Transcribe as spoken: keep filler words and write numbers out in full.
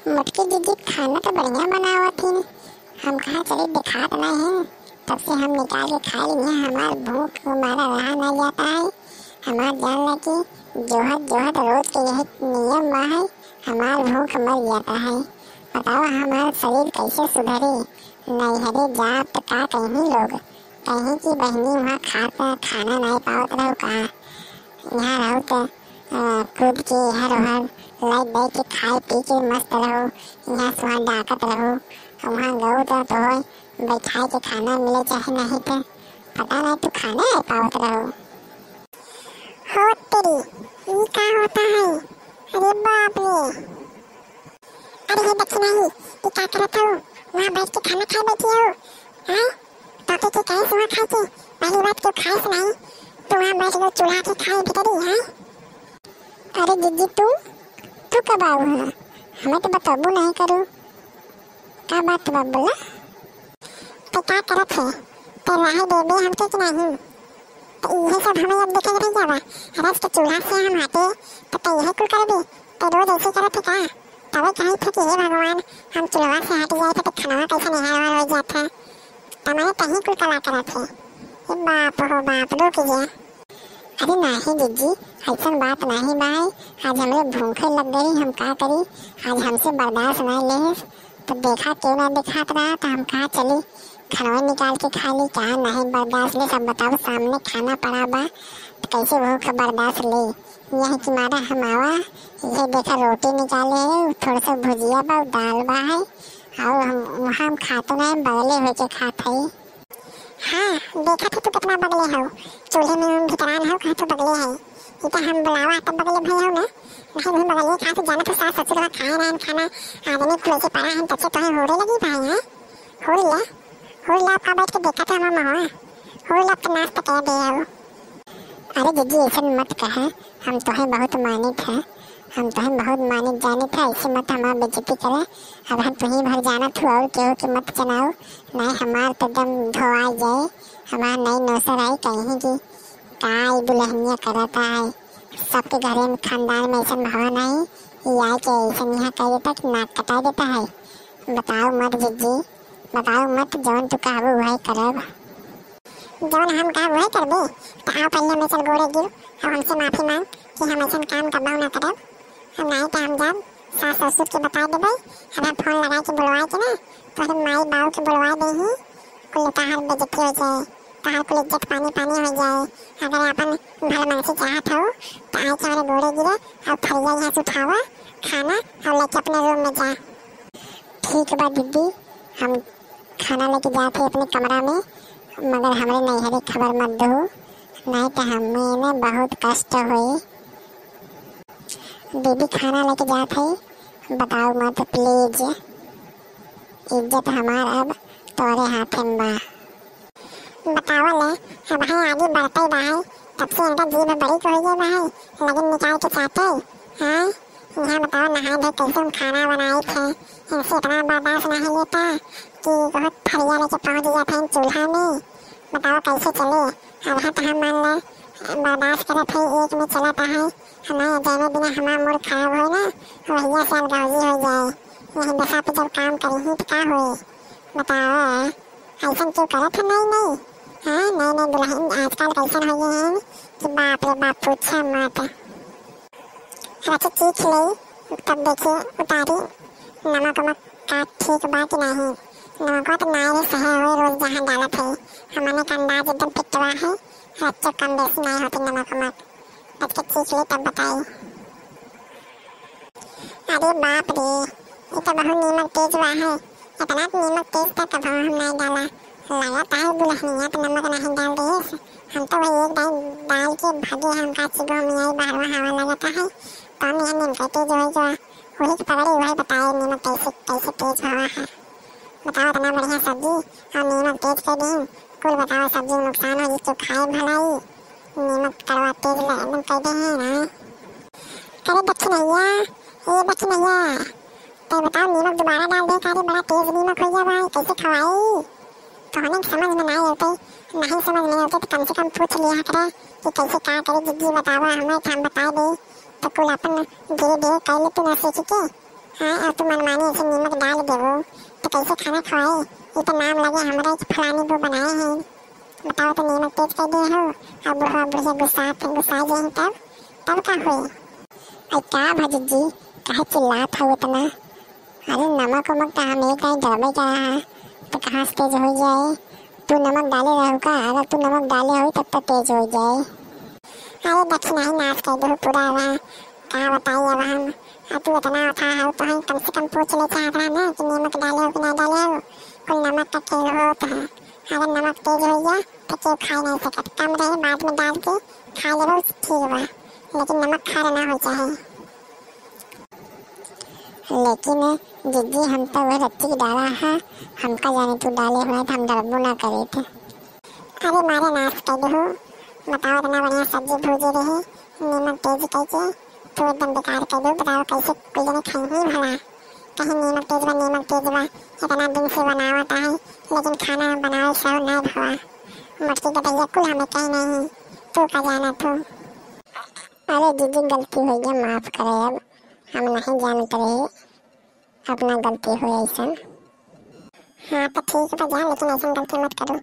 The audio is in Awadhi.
मोटकी जिज्जी खाना तो बढ़िया बनावत ही, हम कहा चली देखात ना है, तब से हम निकाल के खा ली है। हमार भूख के मारा रहा ना जाता है, हमार जान ला कि जोहत जोहत रोज के यही नियम बा है, हमार भूख मर जाता है। बताओ हमार शरीर कैसे सुधरी? नैहरे जाब त का कहीं लोग, कहीं कि बहिनी वहाँ खात खाना नहीं पावत रहो का? यहाँ रहो त, अ, कूद के इहर उहर लाइक बैठ के खाए पी के मस्त रहो, यहाँ से वहाँ डाकत रहो, और वहाँ गऊ त तोहे बैठाए के खाना मिले चाहे नहीं त पता नहीं तू खाना नहीं पावत रहो। हो तेरी, ई का होता है? अरे बाप रे। अरे हे दक्षिणा ही, ई का करत हो? वहाँ बैठ के खाना खाए बैठी हो, हैं? तोके के कहे से वहाँ खाए के? पहली बात क्यों खाए से नहीं? तू वहाँ बैठ गो चूल्हा के खाए भीतरी, हैं? अरे जिज्जी तू, तू कब आऊ है? हमें तो बतबू नहीं करू। का बात बा बोला? तो का करत है? तो रहे देबे हमके कि नहीं? तो इहे सब हमें अब देखे के रह जावा। रस के चूल्हा से हम हटे, तो, तो इहे कुल करबे। तो रोज ऐसे करत है का? तबे कहीं थे कि हे भगवान, हम चूल्हा से हट जाए थे, तो खनवा कैसे निहार हो जात है। तो मैंने कहीं कुल कला करत है। ए बाप हो बाप, रुक जा। अरे नाही जिज्जी, ऐसन बात नाही बाय। आज हमरे भूखे लग गई, हम का करी? आज हमसे बर्दाश्त ना लेस, तो देखा क्यों ना दिखात रहा, तो हम कहा चली खनवा निकाल के खा ली। का नाही बर्दाश्त ले, सब बताओ, सामने खाना पड़ा बा, तो कैसे भूख बर्दाश्त ले? यही कि मारा हम आवा, ये देखा रोटी निकाले है, थोड़ा सा भुजिया बा, दाल बा है, और हम वहाँ हम खाते नहीं, बगले होके खात है। हाँ, देखा थे तू कितना बगले हो। चूल्हे में हम भितरान हो, कहाँ तू बगले है। ई तो हम बुलावा तब बगले भई हो ना। नहीं भी बगले खा तो जाना तो सास ससुर का खाए रहन खाना। आदमी कुल से पड़ा है, तब से तोहे होरे लगी भाई, हैं? होर ले, होर ले, आपका बैठ के देखा था हम हुआ। होर ले, आपका नाश तो कह दे हो। अरे जिज्जी, ऐसन मत कहे, हम तोहे बहुत मानित है, हम तोहे बहुत मानित जानित है, ऐसे मत हमार बेइज्जती करे। अब हम तुही भर जानत हूँ और केहू के मत जनाओ, नहीं हमार तो दम धोआ जाए, हमार नई नौसर आई कहीं की का ई दुल्हनिया करता है, सबके घरे में खानदान में ऐसन भवा नहीं, ई आए के ऐसन यहाँ कह देता कि नाक कटा देता है। बताओ मत जिज्जी, बताओ मत, जौन तू कहबू वही करब। जौन हम कहब वही करबे? तो आओ पहले हमें चल गोड़े गिर और हमसे माफी मांग कि हम ऐसन काम कबहू ना करब। हम नहीं तो हम जाब, सास ससुर के बता देबे, हमें फोन लगा के बुलवा के ना, तोहरे माई बाबू के बुलवा दे ही, कुल तोहार बेइज्जती हो जाए, तोहार कुल इज्जत पानी पानी हो जाए। अगर अपन भलमनसी चाहत हो, तो आए के हमारे गोड़े गिरे और थरिया यहाँ से उठावा, खाना और लेके अपने रूम में जा। ठीक बा दीदी, हम खाना लेके जात है अपने कमरा में, मगर हमरे नैहरे खबर मत दो, नहीं तो हमें ना बहुत कष्ट होई। दीदी खाना लेके जात है, बताओ मत please, इज्जत हमार अब तोरे हाथे में बा। बतावा ले, अब है आगे बढ़ते बा है, तब से इनका जीभ बड़ी को हो गया बा है, लेकिन निकाल के चाहते हैं। यहाँ बताओ, नहाए धोए कैसे हम खाना बनाए थे, इनसे इतना बर्दाश्त नहीं लेता कि बहुत फरिया लेके पहुँच गया था इन चूल्हा में। बताओ कैसे चले? अब है तो हम मान ले बर्दाश्त करत है, एक में चलत है, हमारे जाने बिना हमारा मूड खराब हो ना, वहिया से अलगावजी हो जाए। यही दशा पे जब काम करी ही तो का होए? बताओ। ऐसन क्यों करत है? नहीं, नहीं। हाँ, नए, नए दुल्हन आजकल कैसन हो गए हैं कि बाप रे बाप, पूछा मत। अच्छा, चीख ले, तब देखिए, उतारी नमक उमक का ठीक बा कि नहीं। नमकवा तो नाई रे सहे हुए, रोज जहाँ डालत है। हमने का अंदाज एकदम पिटवा है, अच्छा कम बेसी नहीं होती नमक उमक। अच्छा, चीख ले, तब बताई। अरे बाप रे, ये तो बहुत नीमक तेज बा है। इतना तो नीमक तेज तो कभू हम नहीं डाला। लगता है दुल्हनिया तो नमक नहीं डाल देस। हम तो वही एक दाई डाल के भागे, हम का चिगो में आई बाहरवा हवा लगता है। तो हम यहाँ नीमक तेज हो गया। वही के पकड़े, वही बताए नीमक कैसे, कैसे तेज हुआ है। बताओ, इतना बढ़िया सब्जी और नीमक तेज कर दी। कुल बताओ, सब्जी में नुकसान हो जिसको खाए भलाई। नीमक कड़वा तेज ले एकदम कर दे हैं ना। अरे दक्षिणैया, ए दक्षिणैया, तो बताओ, नीमक दोबारा डाल दे, का रे बड़ा तेज नीमक हो गया भाई, कैसे खवाई? तो हमें समझ में नहीं होते, नहीं समझ में होते तो कम से कम पूछ लिया करे कि कैसे का करे। जिज्जी बतावा हमें, तो हम बता दे, तो कुल अपन धीरे धीरे कर ले तू ना सीख के। हाँ, अब तू मनमानी ऐसे नीमक डाल देबो, तो कैसे खाना खवाई? ये तो नाम लगे हमरे कि फलानी बहू बनाए हैं। बताओ, तो नीमक तेज कर दे हो, अब बुढ़वा बुढ़िया गुस्सा, फिर गुस्सा जाए तब, तब का हुई? अरे का भा जिज्जी, काहे चिल्लात हो इतना? अरे नमक उमक तो हम एक टाइम डालबे करा है, तो कहाँ से तेज हो जाए? तू नमक डाले रहू का? अगर तू नमक डाले हो तब तो तेज हो जाए। अरे दक्षिणा ही नाश कर दू पूरा बा, का बताई अब हम। आ तू इतना अथाह हो तो हम कम से कम पूछ ले चाहत रहा ना कि नमक डाले हो कि ना डाले हो। कुल नमक का खेल होत है। अगर नमक तेज हो गया तो केहू खा नहीं सकत। कम रहे, बाद में डाल के खा लेबो, ठीक बा, लेकिन नमक खार ना हो चाहे। लेकिन जिज्जी, हम तो वह रच्ची के डाला है, हमका जाने तू डाले हुए तो हम डरबो ना करे थे। अरे मारे नाश कर दू, बताओ इतना बढ़िया सब्जी भूजे रहे, नीमक तेज करके तू एकदम बेकार कर दू। बताओ कैसे कुल जने खाई भला? कहीं नीमक तेज बा, नीमक तेज बा, इतना दिन से बनावत है, लेकिन खाना बनावे से नहीं भवा। मोटकी के भैया कुल हमें कहीं नहीं, तू का जाना तू। अरे दीदी, गलती हो गया, माफ करे, अब हम नहीं जानत रहे, अपना गलती हो ऐसन। हाँ तो ठीक बा जा, लेकिन ऐसन गलती मत करू।